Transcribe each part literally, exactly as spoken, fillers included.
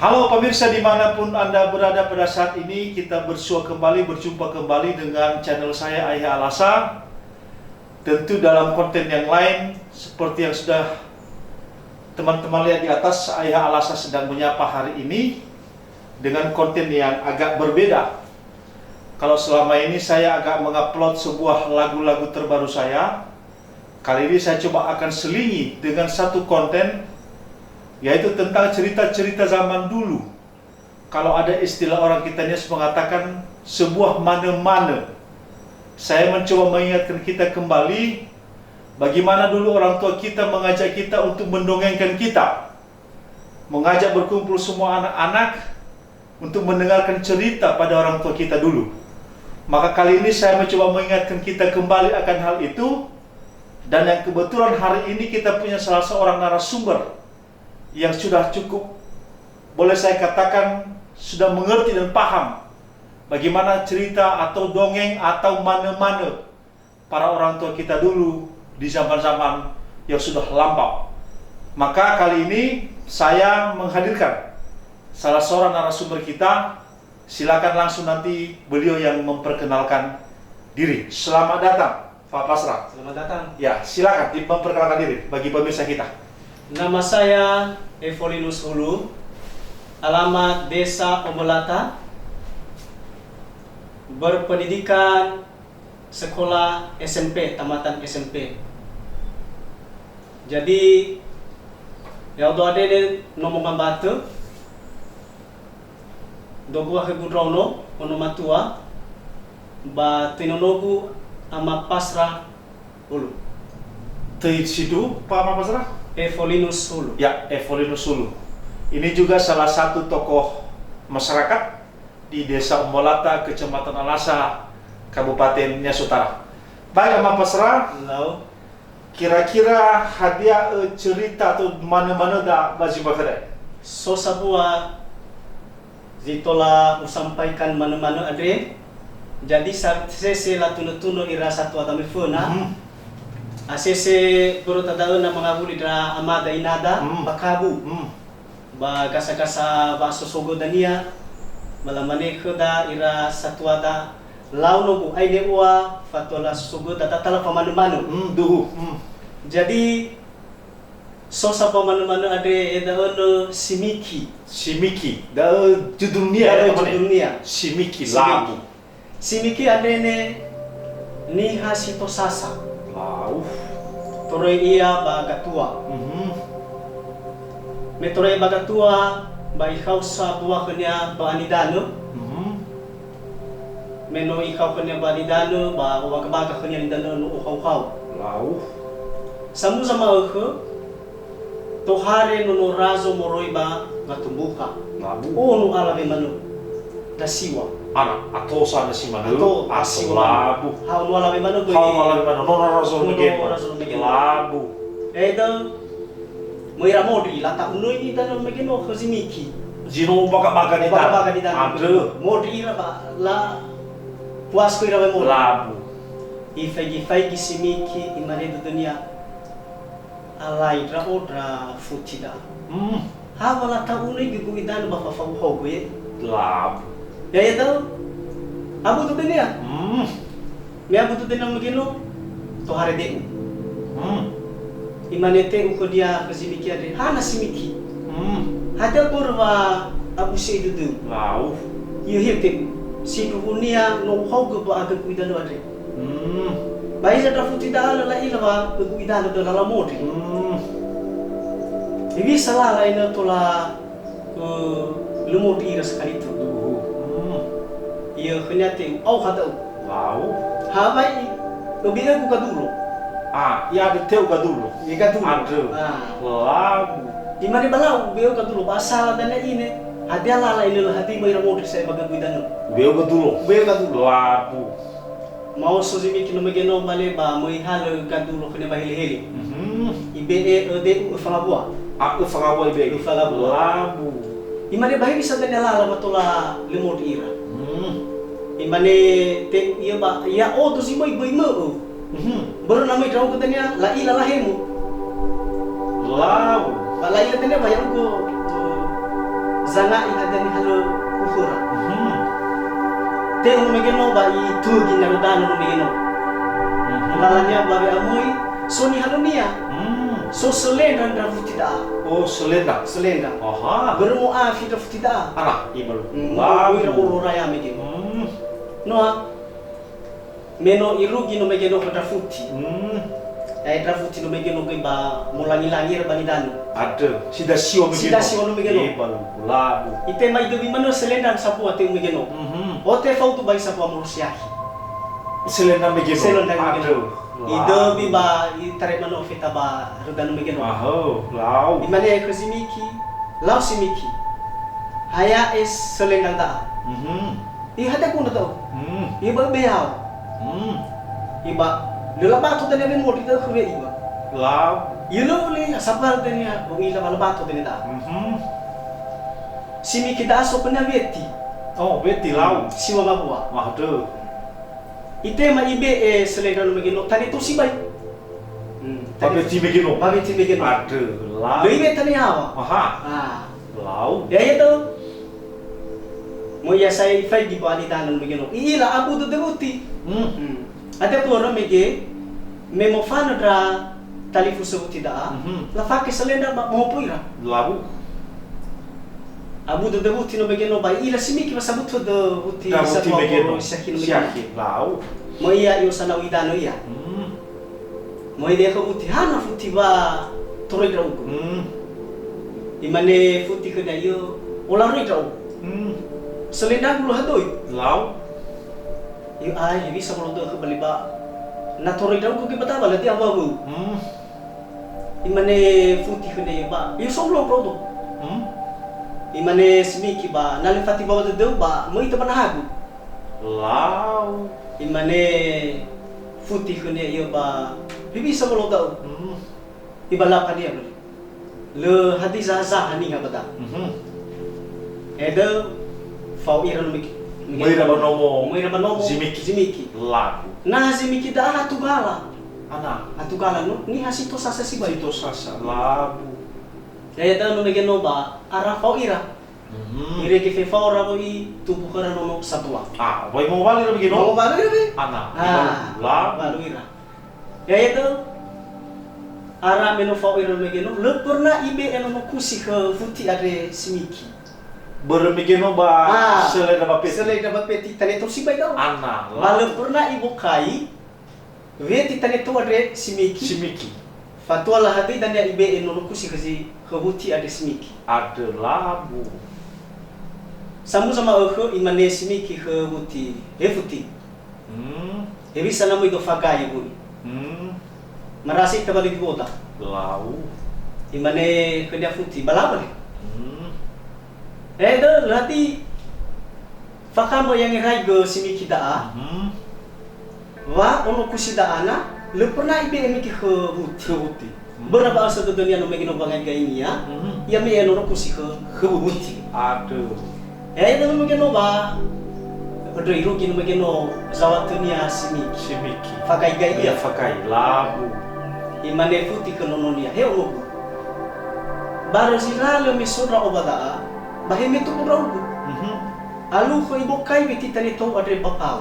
Halo pemirsa dimanapun Anda berada pada saat ini, kita bersua kembali, berjumpa kembali dengan channel saya Aiha Alasa. Tentu dalam konten yang lain, seperti yang sudah teman-teman lihat di atas, Aiha Alasa sedang menyapa hari ini dengan konten yang agak berbeda. Kalau selama ini saya agak mengupload sebuah lagu-lagu terbaru saya, kali ini saya coba akan selingi dengan satu konten, yaitu tentang cerita-cerita zaman dulu. Kalau ada istilah orang kita ini mengatakan sebuah mane-mane. Saya mencoba mengingatkan kita kembali bagaimana dulu orang tua kita mengajak kita untuk mendongengkan kita, mengajak berkumpul semua anak-anak untuk mendengarkan cerita pada orang tua kita dulu. Maka kali ini saya mencoba mengingatkan kita kembali akan hal itu, dan yang kebetulan hari ini kita punya salah seorang narasumber yang sudah cukup, boleh saya katakan, sudah mengerti dan paham bagaimana cerita atau dongeng atau mane-mane para orang tua kita dulu di zaman-zaman yang sudah lampau. Maka kali ini saya menghadirkan salah seorang narasumber kita. Silakan langsung nanti beliau yang memperkenalkan diri. Selamat datang, Pak Pasra. Selamat datang. Ya, silakan di-, memperkenalkan diri bagi pemirsa kita. Nama saya Evolinus Hulu, alamat Desa Ombolata, berpendidikan sekolah S M P, tamatan S M P. Jadi, ya'odo andre no mongambatö, dogua khögu ndraono, ono matua, ba töi nonogu Ama Pasra Hulu. Töi sidu, Pak Ama Pasra? Evolinus Hulu. Ya, Evolinus Hulu. Ini juga salah satu tokoh masyarakat di Desa Ombolata, Kecamatan Alasa, Kabupaten Nias Utara. Baik, Ama Pasra. Lau. Kira-kira hadia, eh, cerita atau mane-maneda ba zi bakere? So sambua zi tola usampaikan mane-mane andre. Jadi, sa-, sese latunö-tunö ira satuada meföna. Mhm. Asese börö ta da'ö na mangawuli ndra amada inada, mhm, ba kabu. Mhm. Ba gasa-gasa wa'asosogö dania, ba lamane khöda ira satuada, "Lau nogu, aine ua fatua lasosogöda, da tala famane-mane." Hmm, duhu. Hmm. Jadi, so sambua mane-mane andre, e, da'ö nö Simiki. Simiki. Da'ö judulnia, da'ö ya, namanya? Judulnia. Simiki, Simiki. Labu. Simiki andre ne niha si tosasa. Lau. Toröi ia ba gatua. Mhm. Me toröi ba gatua, ba ikhao sambua khönia ba nidanö. Mhm. Me no ikhao khönia ba nidanö, ba owaga-waga khönia nidanö no ohau-hau. Lau. Samuza ma'ökhö, tohare nono razo moroi ba gatumbuha. Labu. Ono alawe manö. Nasiwa. Ana, ato sa nasi manö. Ato, ato nasi manö. Labu. Ha ono alawe manö göi. Ha ono alawe manö. Nono razo. Nono mege. Razo mege. Labu. Eda, möi ira modri, lata'unöi nidanö mege no khö Simiki. Zi no baga-baga nidanö. Baga-baga nidanö. Andrö. Modri ira ba la puas khö ira we modri. Labu. Ifaigi-faigi Simiki, imane dödönia. Alai ndra'o ndra futi da'a. Hmm. Ha wa lata'unö göi gögu idanö ba fafauhau göi. Labu. Ya'ia da'ö. Abu dödönia. Hmm. Me abu dödönia mege no, tohare de'u. Hmm. Imane te'u khönia khö Simiki andre, "Hana Simiki?" Hmm. Hadia börö wa abu si'ai dödöu. Lau. Yö, yö te'u. Sindruhunia no uhaogö ba gögu idanö andre. Hmm. Ba hiza ndra futi da'a lö la'ila wa gögu idanö dödö lala modri. Hmm. Hewisa lala enö tola, ö, lö modri ira sakali tö. Duhu. Hmm. Yö khönia te'u, au ha da'u. Lau. Ha bai, öbe'ögu gadulo. Ah, ya ada te'u gadulo. Ya gadulo. Andrö. Ah. Lau. Imane ba lau, ube'ö gadulo, ba sala dania ine. Hadia lala enö lö hadia möi ira modri sa'ae ba gögu idanö. Ube'ö gadulo. Ube'ö gadulo. Labu. Maoso Simiki no mege no mane ba möi halö gadulo khönia ba hele-hele. Mhm. Ibe'e, ö, de'u öfa ngawua. A, öfa ngawua ibe'e. Öfa ngawua. Labu. Imane ba hewisa dania lala wa tola lö modri ira. Mhm. Imane te'u ia ba, ya'odo zi möi böi mö'ö. Mhm. Börö na möi ndra'ugö dania, la'ila lahemu. Lau. Ba la'ila dania ba ya'ugö, ö, Zanga'i hadia nihalö khöra. Mhm. Te no mege no ba itugi na danö no mege no. Mhm. Lalania ba we'amöi, so nihalönia. Mhm. So sölendra ndra futi da'a. Oh, sölendra. Sölendra. Aha. Börö mo'afi ndra futi da'a. Ara, ibalu. Hmm, Labu. Ira olo raya mege no. Hmm. Noa. Me no irugi no mege no khö ndra futi. Hmm. Eh, ndra futi no mege no göi ba molangi-langi ira ba nidanö. Andrö, sida siwa mege no. Sida siwa no mege no. Eh, balu, Labu. Itema idöbi manö sölendra sambua te mege no. Mhm. Ote faudu ba sambua molosi akhi. Sölendra mege no. Sölendra mege no. Andrö. Idöbi ba itarai manö feta ba rödanö mege no. Aho, lau. Imane khö Simiki, lau Simiki. Haya'e sölendra da'a. Mhm. Ihadia guna da'ö. Hmm. Iba beao. Hmm. Iba, lö labato dania wemori da'ö khö we'iba. Lau. Ilö le asabal dania, o ila ba labato dania da'a. Mhm. Simiki da'a so pöna weti. Oh, weti lau. Siwa ngawua. Wah, dö. Itema ibe'e sölendra no mege no tane to sibai. Hmm. Ba weti mege no. Ba weti mege no. Andrö, lau. Lö ibe'e tane yaŵa. Aha. Ah. Lau. Ya'ia da'ö. Möi ia sa'ae ifaigi ba nidanö mege no. I'ila abu dödö futi. Hmm. Hmm. Hadia börö mege, me mofanö ndra talifusö futi da'a, mhm, lafake sölendra ba mohopo ira. Lau. Abu dödö futi no mege no ba i'ila Simiki ba sabutu dödö futi. Ndra futi sambua mege no. Molo si akhi no mege no. Si akhi, lau. Möi ia i'osana'ö idanö ia. Hmm. Möi da'e khö futi, hana futi wa toröi ndra'ugö. Hmm. Imane futi khönia, "Yö, olaröi ndra'ugö. Hmm. Sölendra gulu hadöi." Lau. "Yö, ai, hewisa wolo dödö khö bali ba. Na toröi ndra'ugö göi ba dawa, lö dia wawö." Hmm. Imane futi khönia, "Yö, ba, yö so ulo ndra'ugö." Hmm. Imane Simiki ba, "Na lö fati bawa dödöu ba, möi ita ba nahagu." Lau. Imane futi khönia ia ba, "Hewisa wolo da'ö?" Hmm. Iba lapania bali. Lö hadia zaha-zaha niha ba da'a. Mhm. Edö, fao ira no mege-, mege-, möi ira ba nomo. Möi ira ba nomo Zimiki. Zimiki. Labu. Na Zimiki da'a ha tugala. Ana. Ha tugala no, niha si to sasa sibai. Si to sasa. Labu. Ya'ia da'ö no mege no ba, ara fao ira. Mhm. Irege fefao rawo i tubu khöra nono sambua. Ah, wai mowali ira mege no? Mowali ira mege. Ana. Ah, ira. Labu. Walu ira. Ya'ia da'ö, ara me no fao ira mege no, lö pernah ibe'e nono kusi khö futi andre Simiki. Börö mege no ba, ah, sölendra ba peti. Sölendra ba peti, tane to sibai da'ö. Ana, ba lö pernah ibokai, weti tane to andre Simiki. Simiki. Fatua lahadöi dania ibe'e nono kusi khö zi-, khö futi andre Simiki. Andrö, labu. Samuza ma'ökhö imane Simiki khö futi, "He futi. Hmm. Hewisa na möi do fagai ya'ugö." Hmm. "Marasi ita ba ligi woda." Lau. Imane khönia futi, "Ba lau bale." Hmm. Edö, lö hadia fakambö yangeraigö Simiki da'a. Mhm. Wa ono kusi da'a na, lö pernah ibe'e mege khö futi. Khö futi. Mhm. Börö ba ösö dödönia no mege no wangai-gainia, mhm, ia me'e nono kusi khö, khö futi. Futi. Andrö. Ya'ia da'ö no mege no ba, andrö irugi no mege no zawatönia Simiki. Simiki. Fagai-gai ia. Ia fagai, labu. Imane futi khö nononia, "He onogu. Barö zi lalö me so ndra'o ba da'a, ba he me tubu ndra'ugö." Mhm. Alukho ibokai weti tane tou andre ba pau.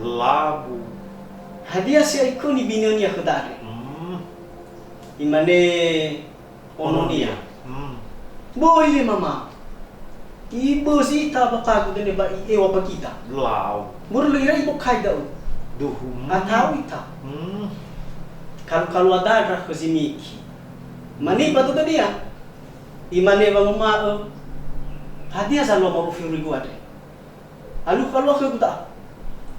Labu. Hadia si'aikö nibinönia khöda andre? Hmm. Imane ononia. Hmm. Böi le mama. Ibözi ita ba pagu dania ba i'ewa ba gida. Lau. Mörö lö ira ibokai da'ö. Duhu. Hmm. Atau ita. Hmm. Kalu-kalu ada ndra khö Zimiki. Maniba dödönia. Imane wanguma'ö, "Hadia zalua ma'ufi urigu andre?" Alukho-lukho khögu da'a.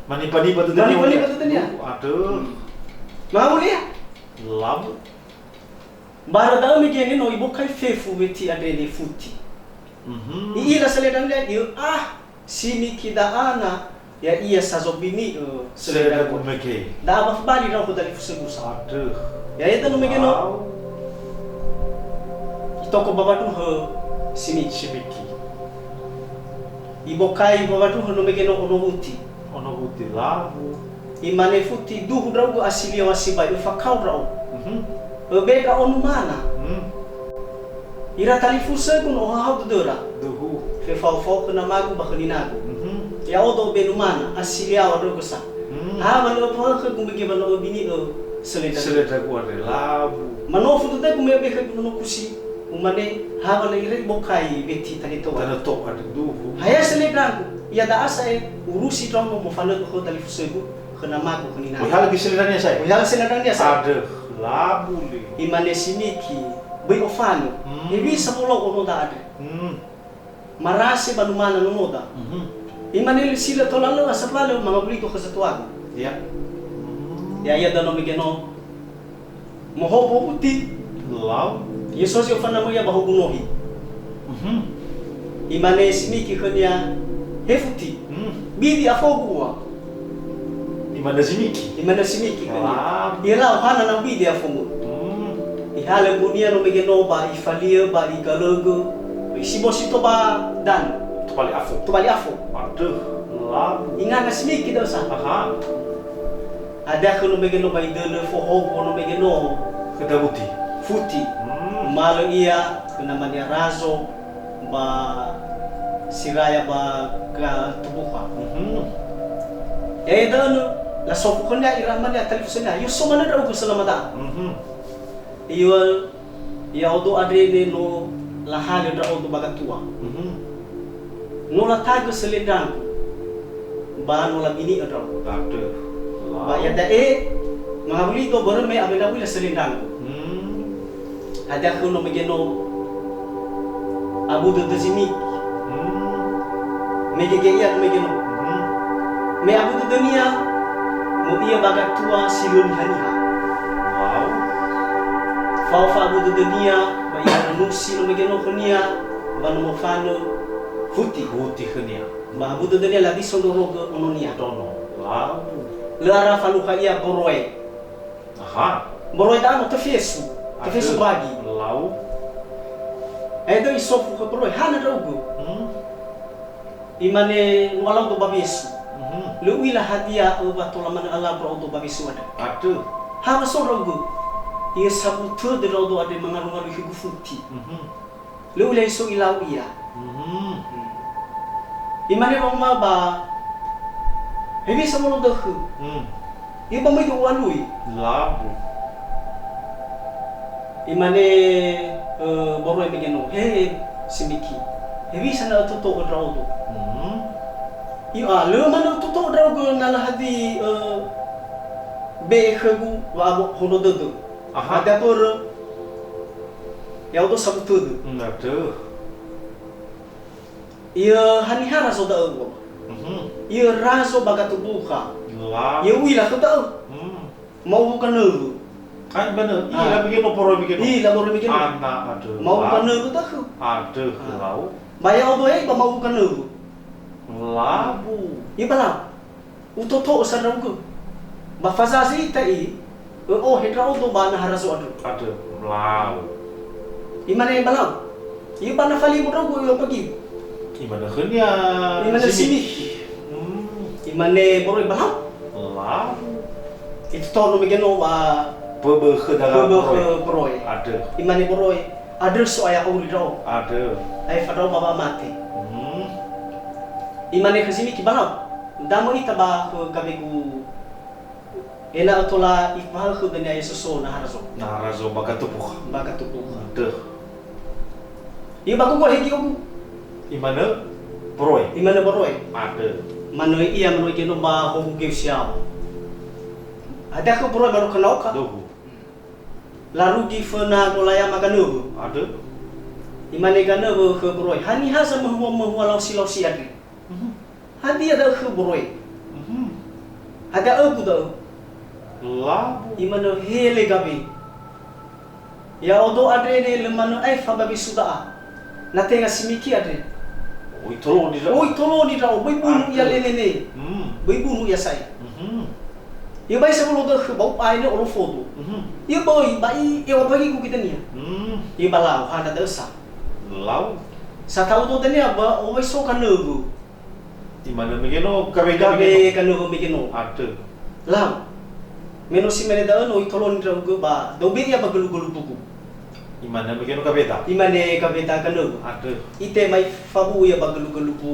Maniba-niba dödönia. Maniba-niba dödönia. Aduh. Hmm. Mahawu nia? Labu. Barö da'ö mege no ibokai fefu weti andre ne futi. Mhm. I'ila sölendra andre, "Yö, ah, Simiki da'a na, ya'ia sa zobini'ö sölendra." Sölendra gumege. Da'a ba fabali ndra'ugö dalifusö gusa. Aduh. Ya'ia da'ö no mege no. Wow. Itoko ba wandruhö Simiki. Simiki. Ibokai ba wandruhö no mege no ono futi. Ono futi labu. Imane futi, "Duhu ndra'ugö asilia wa sibai, öfakao ndra'o. Mhm. Öbe ndra'o numana." Hmm. Ira talifusögu no ohahau dödöra. Duhu. Fao-fao khö namagu ba khö ninagu. Mhm. Ya'odo be numana, asiliao andrö gösa. Hmm. Ha, wa lö öfakhögu mege wa lö öbini'ö sölendra. Sölendra gu andre labu. Manofu dödögu me öbe khögu nonoku si, umane, ha, wa lö irai bokai weti tanö toa. Tanö toa duhu. Haya sölendra gu, ia da'a sa'e, urusi ndraono mofanögö khö dalifusögu, khö namagu, khö ninagu. Oi halö gi sölendra nia sa'e? Oi halö sölendra nia sa'e? Adö, labu li. Imane si Miki, böi ofanö. Hmm. Hewisa molo'ö ono da'a andre. Hmm. Marase ba numana nonoda. Mhm. Imane si lö tola lö asapalö mangawuligo khö zatuagu. Ya. Ya'ia danö mege no. Mohobo uti. Lau. Yesu si ofana möi ia ba hogu nohi. Mhm. Imane si Miki khönia, "He futi, hmm, bidi afogu ua." Imane si Miki. Imane si Miki khönia. Wah. Ia lau hana na bidi afomu. Hmm. Ihalö bunia no mege no ba ifaliö ba igalögö. Isibosi to ba danö. Tobali afo. Tobali afo. Adö, labu. Ingana si Miki dösa. Aha. Ada khö no mege no ba idölö fohogo no mege no. Khö dabuti. Futi. Hmm. Malö ia khö namania Razo. Ba Siraya ba Gatubuha. Mhm. Ya'ia da'ö lasofu khönia ira mania talifusönia. Ya'ia so manö ndra'ugö selama da'a. Mhm. Ya'ia, ya'odo andre ne no lahalö ndra'odo ba Gatua. Mhm. No latagö sölendra gu. Ba no labini'ö ndra'o. Andrö. Ba ia da'e, mangawuligo börö me awena uila sölendra gu. Hmm. Hadia khö no mege no abu dödö Zimiki. Hmm. Mege ge ia no mege no. Hmm. Me abu dödönia, möi ia ba Gatua si lö niha-niha. Wow. Fao fa'abu dödönia, ba ia nusi no mege no khönia, ba no mofanö huti. Huti khönia. Ba abu dödönia labiso ndrorogö ononia. Ndono. Wow. Lö ara falukha ia boroe. Aha. Boroe da'a no töfi Yesu. Töfi Yesu bagi. Lau. Aedo isofu khö boroe, hana ndra'ugö. Hmm. Imane, "No alau do ba Yesu." Mhm. Lö uila hadia öwa tola manö alau ndra'odo ba Yesu andrö. Andrö. Ha wa so ndra'ugö. Ia sabu tödö ndra'odo andre mangaru-ngaru khögu futi. Mhm. Lö uila Yesu ilau ia. Mhm. Hmm. Imane wanguma'ö ba, "Hewisa molo dökhö?" Hmm. Ia ba möi do u'alui. Labu. Imane, ö, boroe mege no, "He, Simiki, hewisa na ötoto'ö ndra'odo?" Hmm. Ia, "Lö manö ötoto'ö ndra'ugö na lahadi, ö, be'e khögu wa'abohono dödö." Aha. Hadia börö, ya'odo sabu tödö. Hmm, andrö. Ia haniha razo da'ö, Wama? Mhm. Ia razo ba Gatubuha. Lau. Ia u'ila khö da'ö. Hmm. Ma'uwu ganöwö. Kan bener. Ah. Ila mege no boroe mege no. Ila boroe mege no. Ana, andrö. Ma'uwu ganöwö da'ö. Andrö, ah, lau. Ba ya'odo ei ba ma'uwu ganöwö. Labu. Ia ba lau. Utoto'ö sa ndra'ugö. Ba fazazi ita i, ö'ohe ndra'odo ba naha razo andrö. Andrö, lau. Imane ba lau, "Ia ba na falimo ndra'ugö, ö'ö ba gigu." Imane khönia, "Imane Simiki." Simiki. Hmm. Imane boroe ba lau. Lau. Itoto'ö no mege no ba böbö khö danga böbö boroe. Khö boroe. Andrö. Imane boroe, "Andrö So'aya auri ndra'o." Andrö. Aefa ndra'o ba wa'amate. Hmm. Imane khö Simiki ba lau. Damö ita ba khö gabegu, ena'ö tola ifahaö khöda niha Yesu so naha razo. Naha razo ba Gatubuha. Ba Gatubuha. Döh. Ia ba gugua hegi ogu. Imanö boroe. Imanö boroe. Andrö. Manö ia manö geno ba hogu geu siao. Hadia khö boroe manö kanaoka. Dohu. Larugi föna golayama ganöwö. Andrö. Imane ganöwö khö boroe, "Haniha zamöhua-möhua laosi-laosi andre?" Mhm. Hadia da'ö khö boroe? Mhm. Hadia ögu da'ö? Labu. Imanö hele gabe. Ya'odo andre ne lö manö aefa ba besu da'a. Na tenga Simiki andre. Oi toloni ndra'o. Oi toloni ndra'o, böi bunu ia lelene. Hmm. Böi bunu ia sa'e. Mhm. Ia bai sebolo dökhö ba u'ae ne olofodo. Mhm. Ia böi, ba i, ewa bagigu gidania. Hmm. Ia ba lau, hana da'ö sa. Lau. Sa ta'udo dania ba owai so kanöwö. Imanö mege no, gabe, gabe mege no. Gabe kanöwö mege no. Andrö. Lau. Me no si mene da'ö no itoloni ndra'ugö ba, da'u be'e ia ba gölugölu bugu. Imane mege no Kaveta. Imane Kaveta Kanöwö. Andrö. Itema ifabu'u ia ba gölugölu bu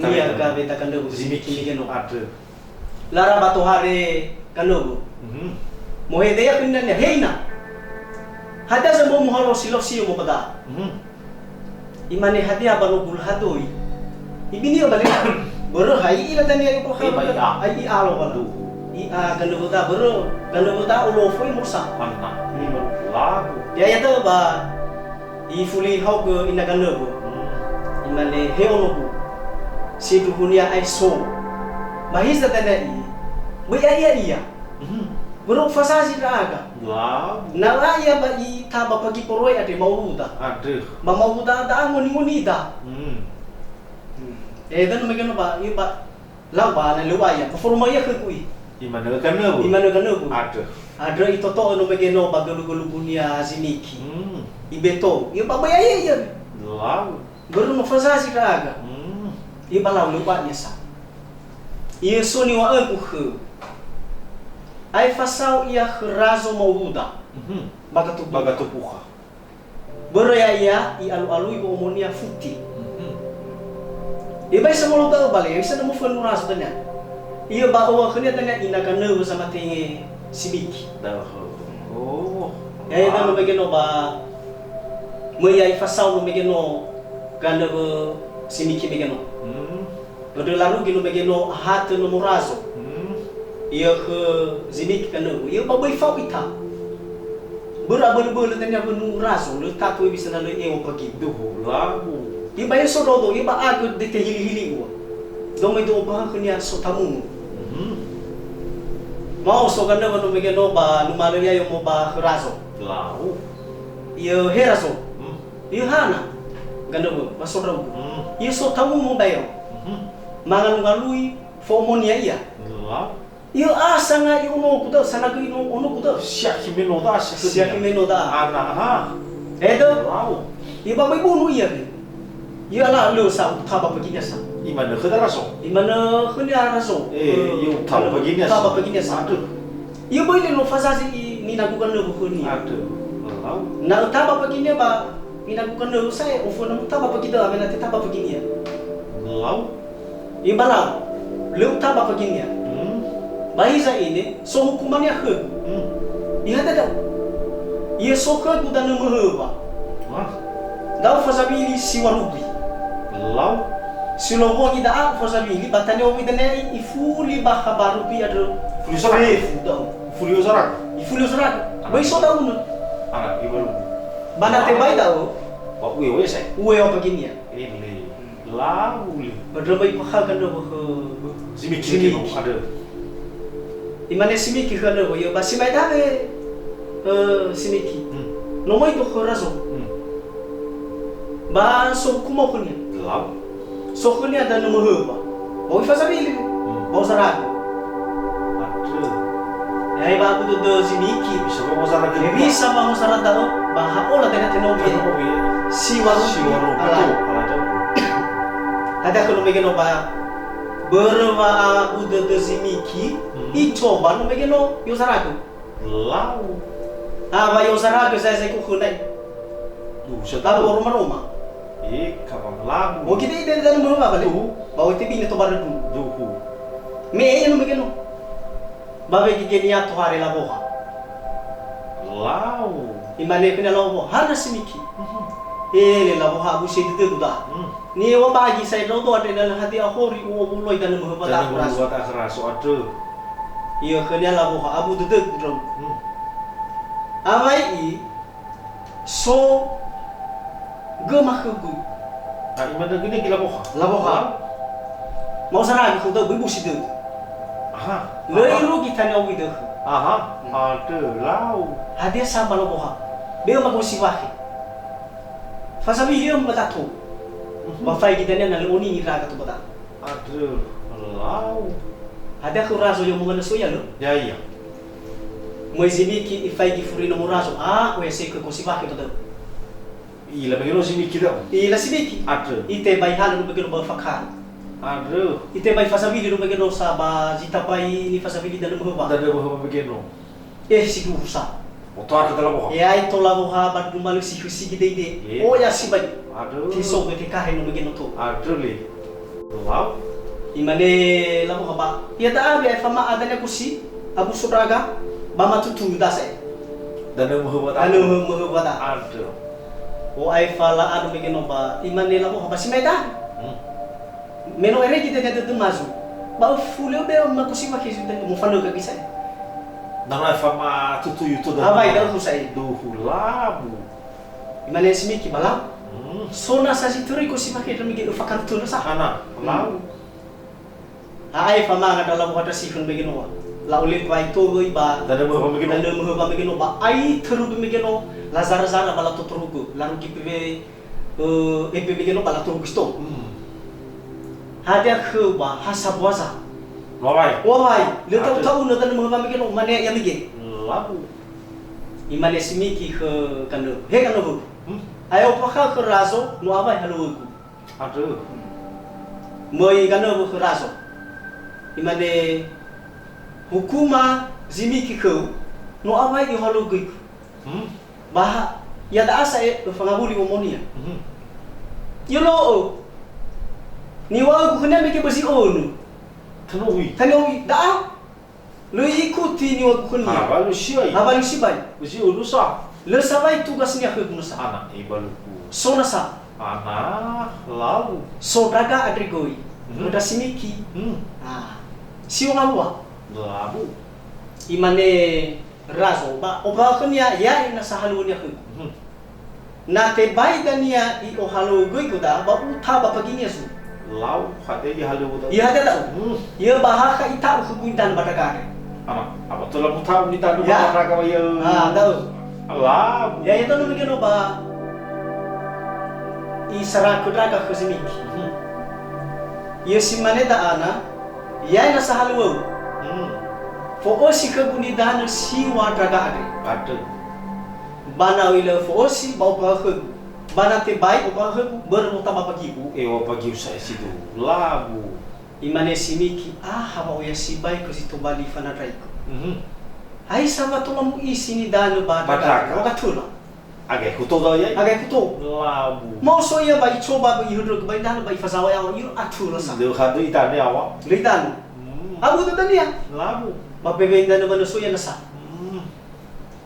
Kaveta. Nia Kaveta Kanöwö, Zimiki. Zimiki mege no. Andrö. Lara ba tohare Kanöwö. Mhm. Mohede ia khönia, "He ina, hadia zambou muhalosilosi omo ba da'a?" Mhm. Imane, "Hadia ba nogu lahadoi?" Ibini ia ba le. Börö ha i'ila dania ia ba, eh, ba i'a. Ai i'a lo ba. Duhu. I'a Kanöwö da'a, börö Kanöwö da'a olofo i mosa. Mana. Hmm. Lagu. Ya, ya, da'ö ba ifuli haogö ina Kanöwö. Hmm. Imane, "He onogu, sindruhunia ae so. Ba hiza dania i, böi aia ia." Mhm. Börö ufazazi ndra'aga. Lau. Na la'a ia ba itaba pagi poroe andre mauruda. Andrö. Ba mauruda da'a ngoni-ngonida. Hmm. Hmm. Eh, dan mege no ba, i ba, lau ba na lö u'a ia. Ba foroma ia khögu i. Imanö Kanöwö. Imanö Kanöwö. Andrö. Andrö itoto'ö no mege no ba gölugölu bunia Zimiki. Hmm. Ibeto. Ia ba böi aia ia. Lau. Börö no fazazi ndra'aga. Hmm. Ia ba lau lö u'a ia sa. Ia so niŵa'ögu khöu. Ae fasao ia khö razo mauruda. Mhm. Ba Gatubuha. Ba Gatubuha. Börö ya'ia i'alu'alui wo'omonia futi. Mhm. Ia ba isa molo da'ö ba le, isa na mofönu razo dania. Ia ba oŵa khönia dania ina Kanöwö zamatenge Zimiki. Da'ö. Oh. Ya, ya, dan mege no ba, möi ia ifasao no mege no Kanöwö Zimiki mege no. Hmm. Andrö larugi no mege no ahatö nomo razo. Hmm. Ia khö Zimiki Kanöwö. Ia ba böi fao ita. Börö abölö-bölö dania wönu razo, lö tatu bisa na lö ewo pagi. Duhu, lagu. Ia ba ia so ndraodo, ia ba agö dete hili-hili ua. Domai do ba khönia so tamunu. Mhm. Mao so Kanöwö no mege no ba numalö ia yomo ba khö razo. Lau. Ia he razo. Hmm. Ia hana. Kanöwö, ba so ndraodo. Hmm. Ia so tamunu ba ero. Mhm. Mangalui-ngalui fo'omonia ia. Lau. Ia a sangai onogu da'ö, sanagöi no onogu da'ö. Siakhi meno da'a, siakhi meno da'a. Ana, ha. Edo. Wow. Ia ba böi bunu ia, ne. Ia la lö sa utaba paginia sa. Imanö khöda razo. Imanö khönia razo. Eh, ia utaba paginia sa. Utaba paginia sa. Andrö. Ia böi le no fazazi i ninagu Kanöwö khönia. Andrö. Wow. Na utaba paginia ba ninagu Kanöwö sa'ae oföna mutaba pagi da'ö, awena tetaba paginia. Wow. Ia ba lau, lö utaba paginia. Hmm. Ba hiza ine, so hukumania khögu. Hmm. Ia da'ö. Ia so khögu danö möhöwa. Wah. Da'ö fazawili siŵa rubi. Lau. Si lowongi da'a fazawili, ba tania owi dania ifuli ba habaru bi andrö. Fuli ozaragu. Fefu da'ö. Fuli ozaragu. Ifuli ozaragu. Ana. Böi so da'unö. Ana, iŵa rubi. Ba na tebai da'ö. Ba ue oe sa'ae. Ue oe paginia. Ele. Lau le. Ba ndröma ipahaga ndröma khö Zimiki, Zimiki. Andrö. Imane Zimiki khö ndröma, "Ia ba si ma'e dawe, eh, Zimiki." Hmm. No möi do khö razo. Hmm. Ba so hukumo khönia. Lau. So khönia danö möhöwa. Ba oi fazawili. Hmm. Ba ozaragu. Andrö. Ya'e ba abu dödö Zimiki. Bisa ba ozaragu. Bisa ba ozaragu da'ö, ba ha'ola dania tenowi. Tenowi. Siŵa rubi. Siŵa rubi. Ala. Betul. Ala jauh. Hadia khö no mege no ba börö wa abu dödö Zimiki, hmm, icoba no mege no i'ozaragu. Lau. Ah, ba i'ozaragu sa'ae, sa'ae ko khöna i. Duh, sa lau. Lau roma-roma. Eh, kawan lagu. Oke, deh, deh, deh, deh, deh, deh. Duh. Ba oi tebini to barö du. Duhu. Me, eh, no mege no. Ba wegegenia tohare lawoha. Lau. Imane khönia lawoha, "Hana Zimiki?" Mhm. "Ele lawoha, abu si dödögu da'a." Hmm. Niŵa'ö bagi sa'ae ndraodo andre na lö hadia ahori u'owuloi danö möhöwa da'a khö razo. Danö möhöwa da'a khö razo, andrö. Ia khönia lawoha, abu dödögu ndra'ugö. Hmm. Awai i, so göma khögu. Ah, imanö gönia göi lawoha. Lawoha. Ma'ozaragu khöu da'ö, böi busi dödö. Aha. Lö irugi tania owi dökhö. Aha. Hmm. Andrö, lau. Hadia sa ba lawoha? Be'ö magou si wakhe. Fazawili ömö ba dato. Mhm. Ba faigi dania na lö oningi ndra'aga to ba da'a. Andrö, lau. Hadia khö razo yomo manö so ia lö? Ya'ia. Möi Zimiki ifaigi furi nomo razo, ah, oya seke ko si wakhe dödö. I'ila mege no Zimiki da'ö. I'ila Zimiki. Andrö. Itebai halö no mege no ba fakha. Andrö. Itebai fazawili no mege no sa ba zi tabai nifazawili danö möhöwa. Danö möhöwa mege no. Eh, sindruhu sa. Motoa ke laboha. E ai to laboha ba duma lö si hüsigi deide. Iya. O ya sibai. Aduh. Tiso ke kahe no mege no to. Aduh le. Lau. Imane laboha ba. Ya da abi ai fama adanya kusi. Abu sodraga. Ba matutu dasa. Dan möhö wada. Dan möhö wada. Aduh. O ai fala anu mege no ba. Imane laboha ba si mai da. Hmm. Me no eregi dania dödö mazu. Ba öfulö be ma kusi ma kizu dania mo fanöga gisa. Na ma fa ma tutuyu to da. Awai da uhu sa'i. Duhu labu. Imane simiki ba lau. Hmm. So nasa si töri kusi ma kizu mege öfa kartun sa. Ana, lau. Ha'ae famanga da labu hata sifun mege noa. Lau le bai to göi ba. Da möhö ba mege no. Da möhö ba mege no ba. Ai töru mege no. La zara-zara ba la totorugu. La rugi pewe. Eh, ebe mege no ba la toru Kristo. Hmm. Hadia khöu ba ha sabuaza. Wawai. Wawai. Le tau-tau na tanö möhö ba mege no mane ya mege. Labu. Imane simiki khö kanö. He kanö hö. Hmm. Ayo pakha khö razo no awai halögu. Aduh. Möi kanö khö razo. Imane hukuma zimiki khöu no awai ihalögöiku. Hmm. Ba ha, ya da'a sa'e, öfangawuli womonia. Mhm. Yolo'o. Niŵa'ögu khönia mege ba zi önö. Tanö ui. Tanö ui. Da'a. Lö ikuti niŵa'ögu khönia. Ha, ba lu sibai. Ha, ba lu sibai. Ba zi önö sa. Lö sawai tugasnia khögu nasa. Ana, e ba luku. So nasa. Ana, lau. So daga andre göi. Mhm. Öda simiki. Hmm. Ah. Sio ngawua. Labu. Imane Razo, ba ombakhönia ya'e nasa halönia khögu. Mhm. Na tebai dania i'ohalögöigu da'a, ba utaba baginia zu. Lau, hadia ihalöwö da'ö? Ihadia da'ö? Hmm. Ia ba hakha ita'u khögu nidanö ba ndraga andre. Ama, ama tola muta'u nidanö ba ndraga wa ia. Ah, da'ö. Lau. Ya, ya, da'ö mege no ba isara khö ndraga khö zimiki. Mhm. Ia si mane da'a na, ya'e nasa halöwöu. Hmm. Fo'ösi khögu nidanö siŵa ndraga andre. Andrö. Ba na öi lö fo'ösi, ba ombakhögu. Ba na tebai ombakhögu, börö no taba bagiu. Ewa bagiu sa'e sidu. Labu. Imane simiki, aha wa'oya sibai khö zi tobali fanandraigö. Mhm. Aisa wa tola mu'isi nidanö ba ndraga. Ba ndraga. Wa gatöla. Aga ikuto da'ö ya'e? Aga ikuto. Labu. Ma'oso ia ba icoba ba ihöndrögö ba idanö ba ifazaŵa yaŵa, iro atulö sa. Lö hadö idanö yaŵa. Lö idanö. Hmm. Abu dödönia. Labu. Ba bewe idanö ba nöso ia nasa. Hmm.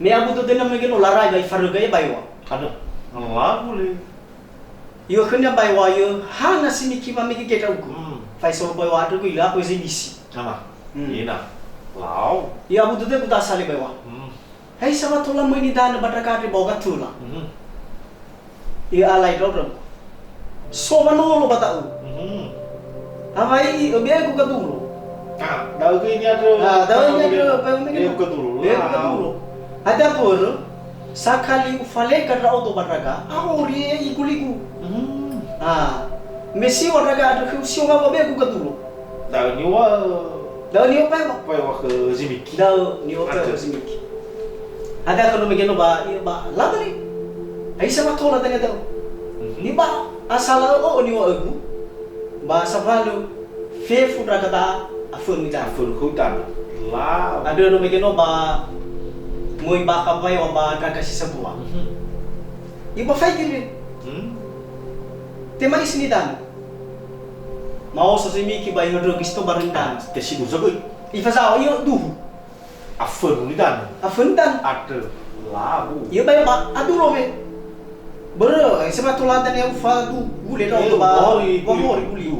Me abu dödönia mege no larai ba ifaröga ia ba eŵa. Andrö. Labu le. Iŵa'ö khönia ba eŵa ia hana simiki wamege ge ndra'ugö. Hmm. Faisa ba eŵa andrö göi lö aku eze misi. Ama. Hmm. Ina. Lau. Ia abu dödögu dasa le ba eŵa. Hmm. Aisa wa tola möi nidanö ba ndraga andre ba wa gatöla. Mhm. I'alai ndra'ugö. So wanolo ba da'ö. Mhm. Awai i öbe'egu gadulo. Ah, da'ö göi niandrö. Ah, da'ö niandrö, ba öbe'egu gadulo. Be'egu gadulo. Hadia börö, sakali ufalega ndra'odo ba ndraga, ahori igu-ligu. Mhm. Ah, me siŵa ndraga andrö khöu siŵa wa be'egu gadulo. Da'ö niŵa'ö. Da'ö niŵa'ö paewa. Paewa khö zimiki. Da'ö niŵa'ö paewa khö zimiki. Hadia khö no mege no ba, ia ba, labali. Aisa wa tola dania da'ö. Mhm. Ni ba, asala ö'ö niŵa'ögu. Ba sawalö, fefu ndraga da'a, afönu idanö. Afönu khö idanö. La. Andrö no mege no ba, möi bakha paewa ba ndraga si sambua. Mhm. Ia ba faigi le. Hmm. Tema isi nidanö. Ma'oso zimiki ba ihöndrögi si tobali nidanö. Tesidu zagöi. Ifazaŵa ia duhu. Afönu nidanö. Afönu nidanö. Andrö. Labu. Ia ba, ba, adulo me. Börö, eh, sema tola dania ufa du, gule no. Eh, ba, wahori, wahori guli. Guli.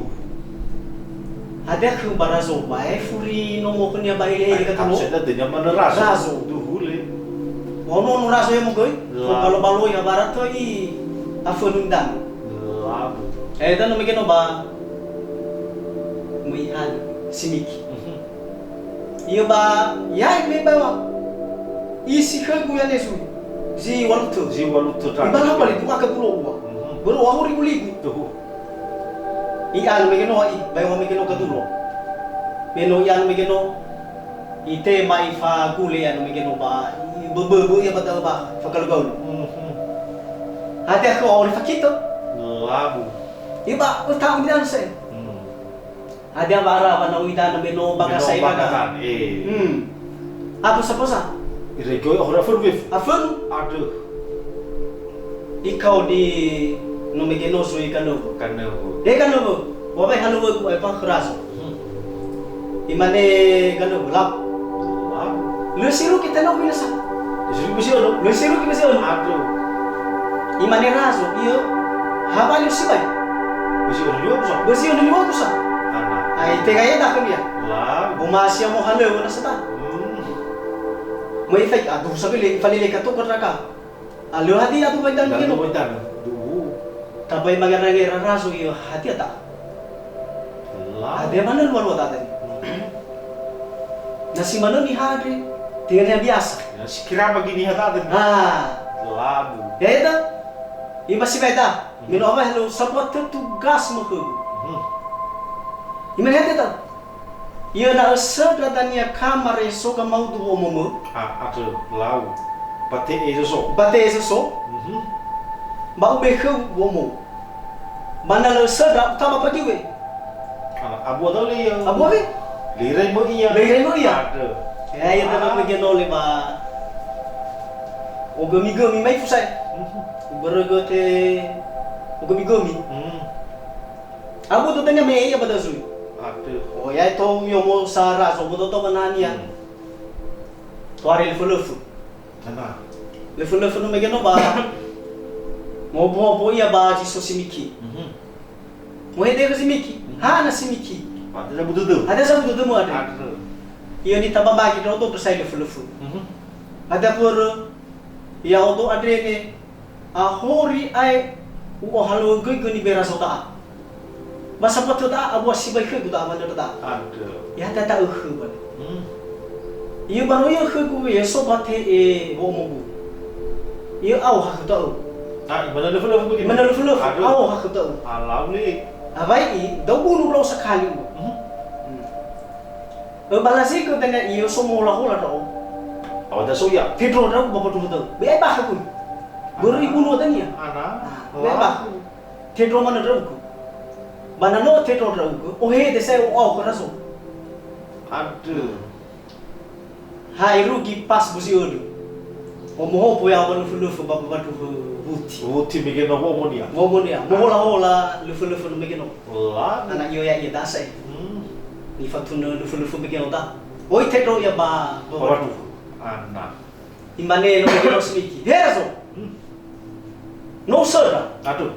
Hadia khö ba razo, ba efuri nomo khönia ba ele-ele gadulo. Absent dania manö razo. Razo. Duhu le. Ono-ono razo ia mogöi. Labu. Balo-baloi ha bara töi afönu nidanö. Labu. Eh, danö mege no ba möi halö, simiki. Mhm. Ia ba, ya'e me ba wa. Isi khögu ia nesu. Zi walu tö. Zi walu tö. Ibalapa le dua gadulo ua. Mhm. Börö wa hori guligu. Tuhu. I'anö mege no i, ba wa mege no gadulo. Me no i'anö mege no. Itema ifagule anö mege no ba, iböböbö ia ba da'ö ba, fagalu-galu. Mhm. Hadia khö wa ori fakitö? Labu. Ia ba, öta'u nidanö sa'e. Hmm. Hadia wa'ara wa na uidanö me no bagasa'i. Me no bagasa'i, eh. Hmm. Abu saposa? Irege oi ahori afönu fefu. Afönu. Andrö. Ikaoni no mege no zui Ganöwö. Ganöwö. He Ganöwö, wa bai halöŵögu aefa khö Razo. Hmm. Imane Ganöwö, "Lau." Lau. Lö sirugi tenau mina sa. Lö sirugi bösi önö. Lö sirugi bösi önö. Andrö. Imane Razo, "Iyo, ha bali sibai." Bösi önö liŵögu sa. Bösi önö liŵögu sa. Ana. Ai, tenga ya'e da'ö khönia. Lau. Boma sia mohalöŵö nasa ta. Hmm. Möi fai, aduh, sabele, falele kato kontraka. A lö hadia aduh bai tanö. Aduh bai tanö. Duhu. Tabai mangera-ngera Razo, "Iyo, hadia ta?" Lau. Hadia manö lua-lua ta tadi. Hmm. Na si manö niha andre, tenga niha biasa. Na si kirama gi niha ta tadi. Ah. Labu. Ya, itu. Ima sibai ta. Hmm. Me no awai halöŵö sambua tötu gas mökhögu. Hmm. Imane hadia ta? Yöna'ö söndra dania kamar ya so gamaudu wo'omomö. A, andrö, lau. Ba te'e zoso. Ba te'e zoso. Mhm. Ba ube khöu wo'omo. Ba na lö söndra, utama ba diwe. Ana, abua da'ö le ia. Abua we? Lö irai mö ia. Lö irai mö ia. Andrö. Ya, ya, ah, da'ö mege no le ba. Ogömi-gömi mai fusae. Mhm. Ubörögö te ogömi-gömi. Hmm. Abu dödönia me ia ba da'ö zui. Andrö. Oh, ya itu yomo sa Razo, bodo to ba nania. Hmm. Tohare lefö-lefö. Ana. Lefö-lefö no mege no ba. Ngobo-ngobo ia ba zi so Simiki. Mhm. Mohede khö Simiki. Mhm. Hana Simiki. Hadia zabu dödö. Hadia zabu dödömö andre. Andrö. Ia nitaba magi ndra'odo besai lefö-lefö. Mhm. Hadia börö, ya'odo andre ne, ahori ae u'ohalöŵögöigö nibe Razo da'a. Ba sambua tö da'a, abua sibai khögu da'a manö da'a. Andrö. Ya, ta, ta ökhö bale. Hmm. Ia ba no ia khögu, ya so ba te'e wo'omogu. Ia ao ha khö da'ö. Ah, imane lefö-lefö bagi. Imane lefö-lefö, andrö, ao ha khö da'ö. Alau le. Awai i, da'ö bunu lau sakali ua. Mhm. Hmm. Ö, ba lazigö dania ia so mohola-hola ndra'o. Awada so ia. Tendro ndra'o ba badrua da'ö. Be ai bakha guni. Börö ibunu dania. Ana. Ah, be ai bakha. Tendro manö ndra'ugö. Ba na no tendro ndra'ugö, ohede sa'ae o'ao khö Razo. Andrö. Ha irugi pas buzi önö. Omohopo ya ba lefö-lefö ba, ba, ba, ba, wuti. Wuti mege no wo'omonia. Wo'omonia. Mohola-hola lefö-lefö no mege no. Lau. Ana iyo ya'ia da'a sa'ae. Hmm. Nifatunö lefö-lefö mege no da'a. Oi tendro ia ba, ba, ba, ba, badrua. Ana. Imane no mege no Simiki. He Razo. Hmm. No usöndra. Andrö.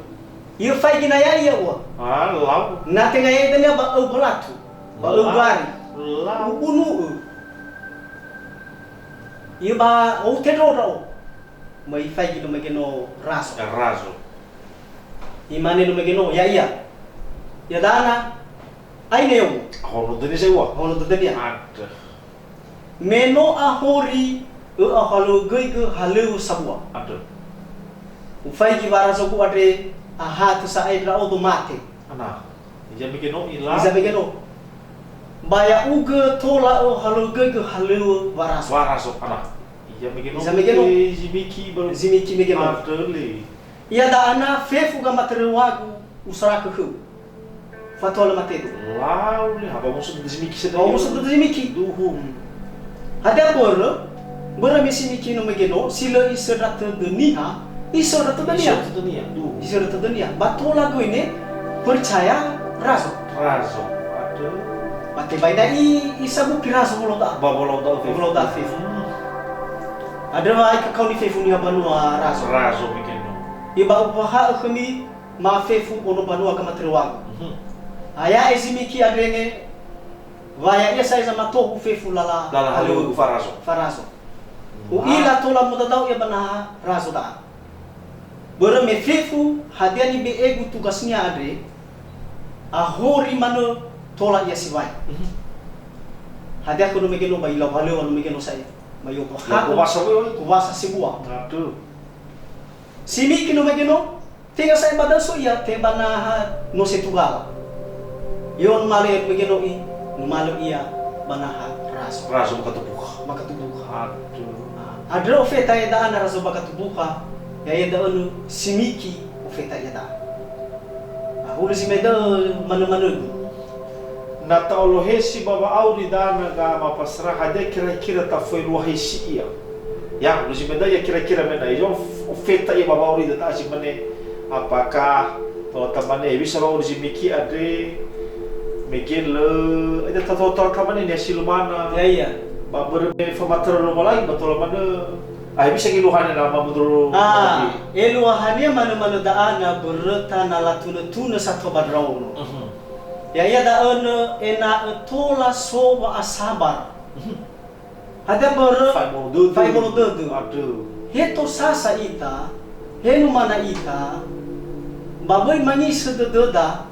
Ia faigi na ya'ia ua. Ah, lau. Na tenga ya'e dania ba öu galatu. Ba öu gari. Lau. Ubunu'ö. Ia ba ou tendro ndra'o. Möi faigi no mege no Razo. Ya, Razo. Imane no mege no, ya'ia. Ya dana, aine yomo. Hono dödönia sa'ae ua. Hono dödönia. Andrö. Me no ahori ö'ohalöŵögöigö halöŵö sambua. Andrö. Ufaigi warazogu andre, ahatö sa'ae ndra'odo mate. Ana. Iza mege no ila. Iza mege no. Ba ya'ugö tola ö'ohalöŵögöigö halöŵö Warazo. Warazo, ana. Iza mege no. Iza mege no. Zimiki baru. Zimiki mege no. Andrö le. Ia da'a na fefu gamatöröŵagu usorakö khöu. Fatola matedo. Lau le, ha ba musu dödö Zimiki sedö. Ba musu dödö Zimiki. Duhu. Hmm. Hadia börö? Börö me Simiki no mege no, si lö isöndra tödö niha, isöndra tödö niha. Isöndra tödö niha, duhu. Isöndra tödö niha. Ba tola göi ne percaya Razo. Razo. Andrö. Ba tebai da'i isabuki Razo woloda. Ba woloda fefu. Woloda fefu. Hmm. Andrö wa ai kakaoni fefu niha banua Razo. Razo mege no. Ia ba ufahaö khömi ma fefu ono banua gamatöröŵagu. Mhm. Aya'e Zimiki andre ne, wa ya'ia sa'ae zamatohu fefu lala. Lala halöŵögu Farazo. Farazo. Wah. U'ila tola mudadao ia ba naha Razo da'a. Börö me fefu hadia nibe'egu tugasnia andre, ahori manö tola ia sibai. Mhm. Hadia khö no mege no ba ilau halöŵö no mege no sa'ae. Ba iofahagö. Kuasa we, oi. Kuasa sebua. Andrö. Simiki no mege no, Tenga sa'ae ba da'ö so ia, te ba naha no setugala. Io numalö ia mege no i, numalö ia ba naha Razo. Razo ba Katubukha. Ba Katubukha. Andrö. Ah, andrö ofeta ia da'a na Razo ba Katubukha, ya'ia da'ö nö Simiki ofeta ia da'a. Ah, hulö zi me da'ö manö-manö. Na ta'olohesi ba wa'auri dana gama pasra, hadia kira-kira tafoeluahesi ia? Ya, urusi meda ya kira-kira mena. Yo, ofeta ya bawa ori data aji mane. Apakah kalau tamane bisa bawa ori miki andre, mege le, ada tato tato tamane ne silumana. Ya, iya. Ba bere me famatera lo malai, ba tola mane. Ah, bisa ngiluhane nama mudro. Ah, eluahania manö-manö da'ana böröta na latunö-tunö sato ba ndraono. Mhm. Ya'ia da'önö ena'ö tola so wa'asabar. Mhm. Hadia börö? Fa'ebolo dödö. Fa'ebolo dödö. Aduh. He tosasa ita, he numana ita, ba böi mangisö dödöda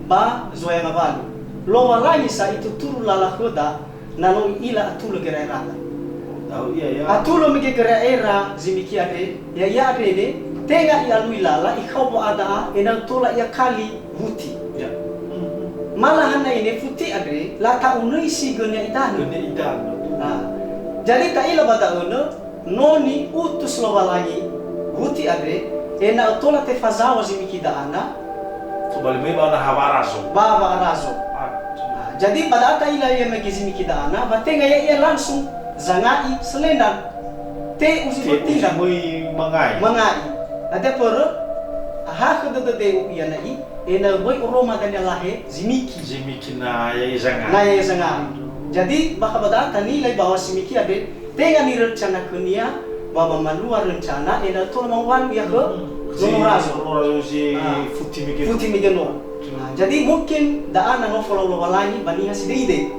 ba Zo'aya Ngawalu. Lowalangi sa ituturu lala khöda, na no i'ila atulö gera'erada. Tahu iya ya. Atulö mege gera'era zi miki andre, ya'ia andre ne, tenga i'alui lala, ikhao wa'ada'a, ena'ö tola i'akali wuti. Ya. Malahan na ine futi andre, lata'unöisi gönia idanö. Gönia idanö. Ah. Jadi ta'ila ba da'önö, no ni'utus Lowalangi wuti andre, ena'ö tola tefazaŵa zi miki da'ana. Tobali möi ba na hawara so. Ba wa'arazo. Ah. Nah, jadi ba da'a ta'ila ia mege zi miki da'ana, wa tenga ya'ia langsung zanga'i selendang. Te uzi Te uzi botinda. Möi mangai. Mangai. Hadia börö, ahakhö dödö de'u ia na'i, ena'ö böi oroma dania lahe zi miki. Zi miki na ya'ia zangai. Na ya'ia zangai. Jadi, bakha ba da'a tanilai bahwa zi miki andre, tenga nirencana khönia, ba ba manua rencana, ena'ö tola mangowalu ia khö Hmm. Nono Razo. Nono Razo zi Ah. futi mege. Futi mege no. Hmm. Nah, jadi mungkin da'a na no folau Lowalangi ba niha sideide.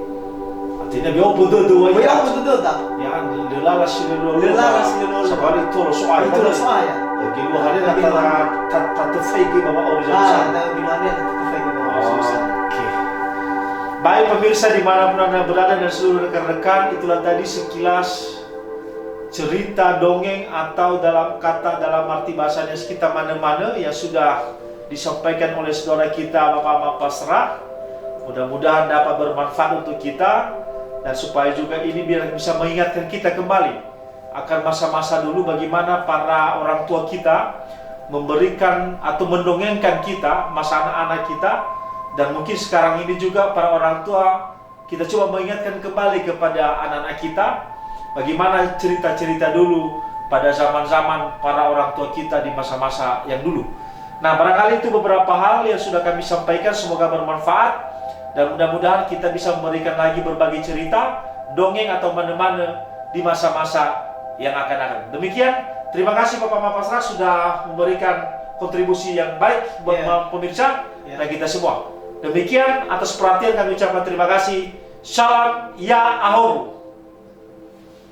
Artinya, beo pun dödö, Beo ya. pun dödö, da. Ya, lelala si lelala. Lelala si lelala. Sabali tolo so'aya. Tolo so'aya. Lagi dua hari Lagi dua hari. ta-, ta-, tatefaigi Bapak Ori Ah, Zamusa. Ada gimana yang kita faedah? Oke. Baik, pemirsa dimanapun Anda berada dan seluruh rekan-rekan, itulah tadi sekilas cerita dongeng atau dalam kata, dalam arti bahasa Indonesia kita manö-manö yang sudah disampaikan oleh saudara kita Bapak Ama Pasra. Mudah-mudahan dapat bermanfaat untuk kita dan supaya juga ini biar bisa mengingatkan kita kembali akan masa-masa dulu bagaimana para orang tua kita memberikan atau mendongengkan kita masa anak-anak kita, dan mungkin sekarang ini juga para orang tua kita coba mengingatkan kembali kepada anak-anak kita bagaimana cerita-cerita dulu pada zaman-zaman para orang tua kita di masa-masa yang dulu. Nah, barangkali itu beberapa hal yang sudah kami sampaikan, semoga bermanfaat dan mudah-mudahan kita bisa memberikan lagi berbagai cerita, dongeng atau manö-manö di masa-masa yang akan datang. Demikian, terima kasih Bapak Ama Pasra sudah memberikan kontribusi yang baik buat Ya. ma-, pemirsa Ya. dan kita semua. Demikian, atas perhatian kami ucapkan terima kasih. Salam ya ahowu.